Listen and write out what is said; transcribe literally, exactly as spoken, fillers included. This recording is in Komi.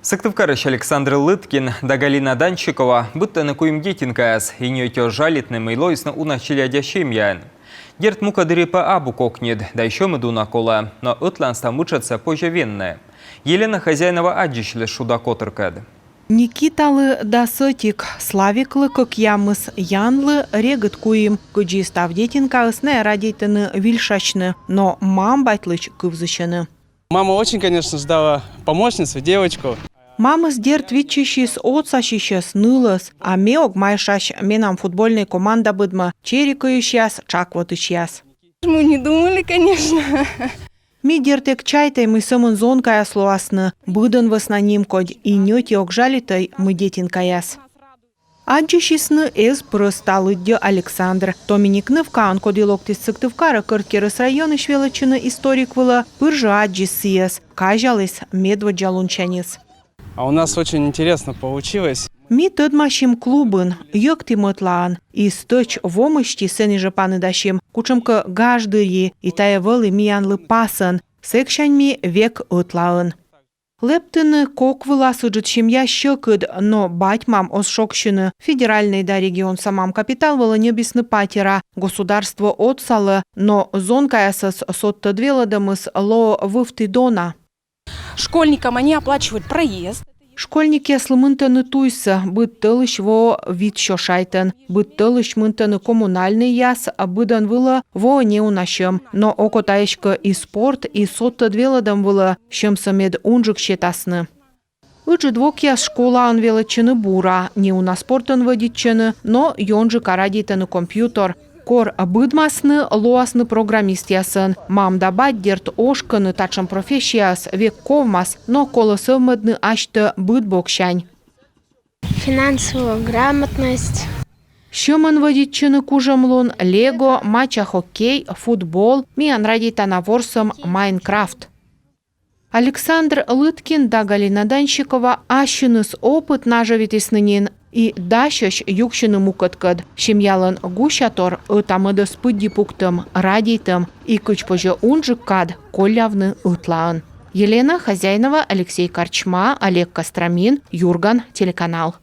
Сыктывкарысь Александр Лыткин да Галина Данщикова быдтӧны куим детинкаяс, и ньӧти оз жалитны, мый лоисны уна челядя семьяӧн. Дерт, мукӧд дырйи пӧ абу кокньыд, да и сьӧмыд уна колӧ, но ӧтлаын став мытшӧдсӧ позьӧ венны. Елена Хозяинова аддзысьліс шуда котыркӧд. Никиталы дас ӧтик, Славиклы кӧкъямыс, Янлы регыд куим. Кыдзи став детинкаыс, найӧ радейтӧны вильшасьны, но мам-батьлысь кывзысьӧны. Мама очень, конечно, ждала помощницу, девочку. Мамыс, дерт, виччысис отсасьысьӧс, нылӧс, а ме ог майшась, менам футбольнӧй команда быдмӧ, чери кыйысьяс, тшак вотысьяс. Мы не думали, конечно. Ми, дерт, эг чайтӧй, мый сӧмын зонкаяс лоасны, быдӧн вӧсна нимкодь, и ньӧти ог жалитӧй, мый детинкаяс. Аддзысисны эз прӧста, лыддьӧ Александр. Томиник нывкаӧн, коді локтіс Сыктывкарӧ Кӧрткерӧс районысь велӧдчыны историк вылӧ, пыр жӧ аддзис сійӧс, казяліс медводдза лунсяньыс. А у нас очень интересно получилось. Ми тӧдмасим клубын, йӧктім ӧтлаын, и стӧч во мысти сэні жӧ паныдасим, кутшӧмкӧ гаж дырйи, и тайӧ вӧлі миянлы пасӧн, сэксянь ми век ӧтлаын. Лэптыны кок вылас ыджыд семья сьӧкыд, но бать-мам оз шогсьыны. Федеральнӧй да регионса «Мам-капитал» вылӧ ньӧбисны патера. Государство отсалӧ, но зонкаясӧс содтӧд велӧдӧмыс лоӧ вывті дона. Школьникам они оплачивают проезд. Школьникъяслы мынтӧны туйсӧ, быд тӧлысь воӧ вит сё шайтӧн, быд тӧлысь мынтӧны коммунальнӧйяс, а быдӧн вылӧ воӧ неуна сьӧм. Но окота эськӧ и спорт, и содтӧд велӧдӧм вылӧ сьӧмсӧ мед унджык сетасны. Ыджыд вокъяс школаын велӧдчӧны бура, неуна спортӧн вӧдитчӧны, но ёнджыка радейтӧны компьютер. Кор быдмасны, лоасны программистъясӧн. Мам да бать, дерт, ошкӧны, татшӧм профессияыс век ковмас, но колӧ сӧвмӧдны асьтӧ быд боксянь. Финансовая грамотность. Сьӧмӧн вӧдитчӧны кужӧмлун, лего, мача хоккей, футбол, миян радейтана ворсӧм Майнкрафт. Александр Лыткин да Галина Данщикова ассьыныс опыт нажӧвитісны нин и дасьӧсь юксьыны мукӧдкӧд. Семьялӧн гусятор — ӧта-мӧдӧс пыдди пуктӧм, радейтӧм и, кыдз позьӧ, унджык кад коллявны ӧтлаын. Елена Хозяинова, Алексей Корчма, Олег Костромин, «Юрган» телеканал.